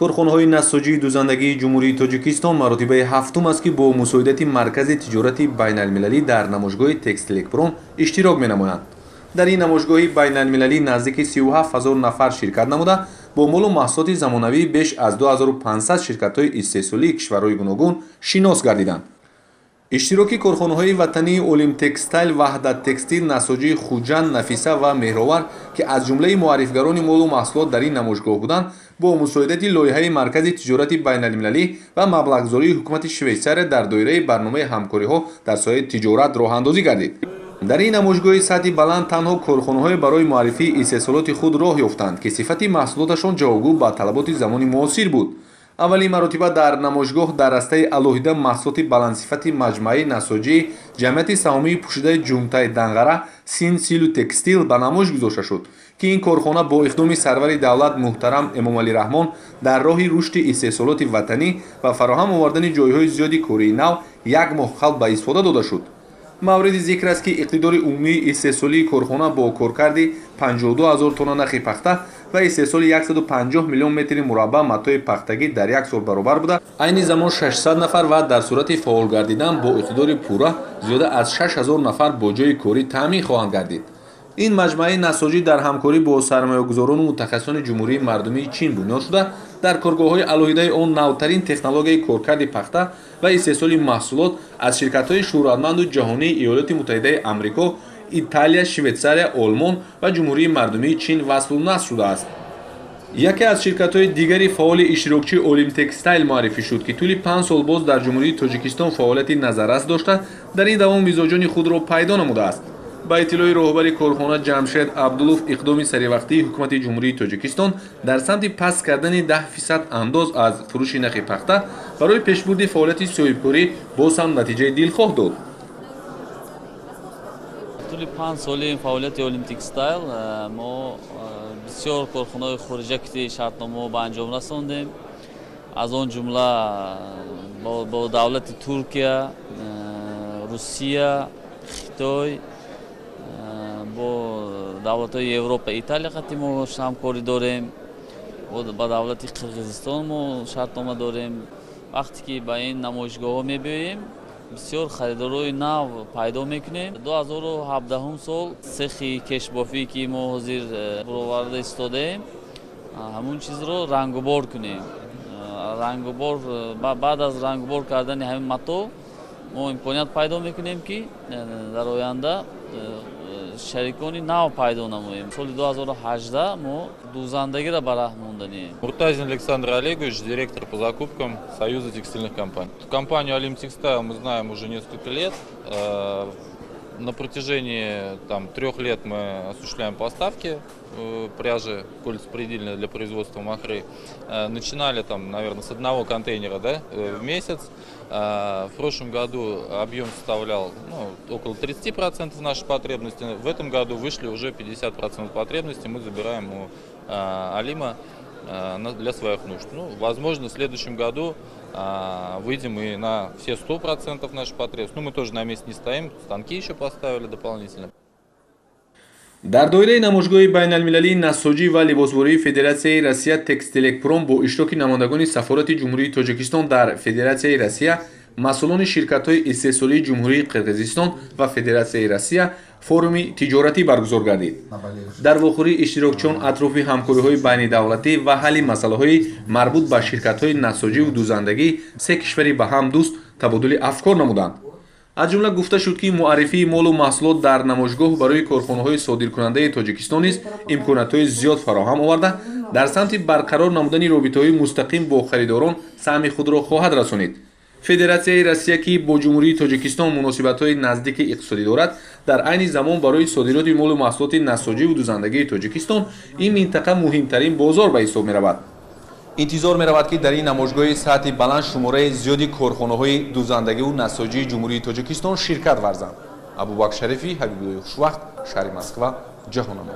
Корхонаҳои насоҷии дӯзандагии Ҷумҳурии Тоҷикистон маротибаи ҳафтум аст, ки бо мусоидати Маркази тиҷорати байналмилалӣ дар намоишгоҳи Текстилекпром иштирок менамоянд. Дар ин намоишгоҳи байналмилалӣ наздики 37 ҳазор нафар ширкат намуда, бо молу маҳсулоти замонавӣ беш аз 2500 ширкатҳои истеҳсолии кишварҳои гуногун шинос гардиданд. Иштироки корхонаҳои ватании Олимтекстайл, Ваҳдат Текстил, Насоҷии Хуҷанд, Нафиса ва Меҳровар, ки аз ҷумлаи муаррифгарони молу маҳсулот дар ин намоишгоҳ буданд, бо мусоидати лоиҳаи Маркази тиҷорати байналмилалӣ ва маблағгузории ҳукумати Швейтсария дар доираи барномаи ҳамкориҳо дар соҳаи тиҷорат роҳандозӣ гардид. Дар ин намоишгоҳи сатҳи баланд танҳо корхонаҳое барои муаррифии истеҳсолоти худ роҳ ёфтанд, ки сифати маҳсулоташон ҷавобгӯ ба талаботи замони муосир буд. Аввалин маротиба дар намоишгоҳ дар растаи алоҳида маҳсулоти баландсифати маҷмӯаи насоҷии ҷамъияти саҳомии пӯшидаи Ҷумтаи Данғара Син Силу Текстил ба намоиш гузошта шуд, ки ин корхона бо иқдоми сарвари давлат муҳтарам Эмомалӣ Раҳмон дар роҳи рушди истеҳсолоти ватанӣ ва фароҳам овардани ҷойҳои зиёди кории нав як моҳ қабл ба истифода дода шуд. Мавриди зикр аст, ки иқтидори умумии истеҳсолии корхона бо коркарди 52 ҳазор тонна нахи пахта ва истеҳсоли 150 миллион метри мураббаъ матои пахтагӣ дар як сол баробар буда, айни замон 600 нафар ва дар сурати фаъол гардидан бо иқтидори пурра зиёда аз 6000 нафар бо ҷойи корӣ таъмин хоҳанд гардид. Ин маҷмӯаи насоҷӣ дар ҳамкорӣ бо сармоягузорону мутахассисони Ҷумҳурии Мардумии Чин бунёд шуда, дар коргоҳҳои алоҳидаи он навтарин технологияи коркарди пахта ва истеҳсоли маҳсулот аз ширкатҳои шӯҳратманду ҷаҳонии Иёлоти Муттаҳидаи Амрико, Италия, Швейтсария, Олмон ва Ҷумҳурии Мардумии Чин васлу насб шудааст. Яке аз ширкатҳои дигари фаъоли иштирокчии Олимтекстайл муаррифӣ шуд, ки тӯли 5 сол боз дар Ҷумҳурии Тоҷикистон фаъолияти назаррас дошта, дар ин давом мизоҷони худро пайдо намудааст. Ба иттилои роҳбари корхона Ҷамшед Абдулов, иқдоми саривақтии ҳукумати Ҷумҳурии Тоҷикистон дар самти паст кардани 10% андоз аз фурӯши нахи пахта барои пешбурди фаъолияти соҳибкорӣ боз ҳам натиҷаи дилхоҳ дод. Тӯли 5 соли фаъолияти Олимтекстайл мо бисёр корхонаҳои хориҷа ки шартномаҳо ба анҷом расондем, аз он ҷумла бо давлати Туркия, Русия, Хитой, бо давлатҳои Европа, Италия қати мо ҳамкорӣ дорем, ба давлати Қирғизистон мо шартнома дорем. Вақте ки ба ин намоишгоҳҳо мебиёем, бисёр харидорои нав пайдо мекунем. 2017 сол сехи кешбофӣ, ки мо ҳозир бароварда истодаем, ҳамун чизро рангубор кунем. Рангубор, баъд аз рангубор кардани ҳамин матоъ мо имконият пайдо мекунем, ки дар оянда шарикони нав пайдо намоем. Соли 2018 мо дӯзандагиро ба раҳ монданем. Муртазин Александр Олегович, директор по закупкам Союза текстильных компаний. Компанию Олимп Текстайл мы знаем уже несколько лет. На протяжении там 3 лет мы осуществляем поставки пряжи кольцепрядильной для производства махры. Начинали там, наверное, с одного контейнера, да, в месяц. В прошлом году объем составлял, ну, около 30% нашей потребности. В этом году вышли уже 50% потребности. Мы забираем у Алима для своих нужд. Ну, возможно, в следующем году выйдем и на все 100% наших потребностей. Ну, мы тоже на месте не стоим, станки еще поставили дополнительно. Дар доираи намоишгоҳи байналмилалии насоҷӣ ва либосвории Федератсияи Россия Текстилекпром бо иштироки намояндагони Сафорати Ҷумҳурии Тоҷикистон дар Федератсияи Россия, масъулони ширкатҳои истеҳсолии Ҷумҳурии Қирғизистон ва Федератсияи Россия форуми тиҷоратӣ баргузор гардид. Дар вохӯрӣ иштирокчиён атрофи ҳамкориҳои байнидавлатӣ ва ҳалли масъалаҳои марбут ба ширкатҳои насоҷиву дӯзандагӣ се кишвари ба ҳам дӯст табодули афкор намуданд. Аз ҷумла гуфта шуд, ки муаррифии молу маҳсулот дар намоишгоҳ барои корхонаҳои содиркунандаи Тоҷикистон низ имкониятҳои зиёд фароҳам оварда, дар самти барқарор намудани робитаҳои мустақим бо харидорон саҳми худро хоҳад расонид. Федератсияи Россия, ки бо Ҷумҳурии Тоҷикистон муносибатҳои наздики иқтисодӣ дорад, дар айни замон барои содироти молу маҳсулоти насоҷиву дӯзандагии Тоҷикистон ин минтақа муҳимтарин бозор ба ҳисоб меравад. Интизор меравад, ки дар ин намоишгоҳи сатҳи баланд шумораи зиёди корхонаҳои дӯзандагиву насоҷии Ҷумҳурии Тоҷикистон ширкат варзанд. Абубакр Шарифӣ, Ҳабибуллои Хушвақт, шаҳри Москва, Ҷаҳонамо.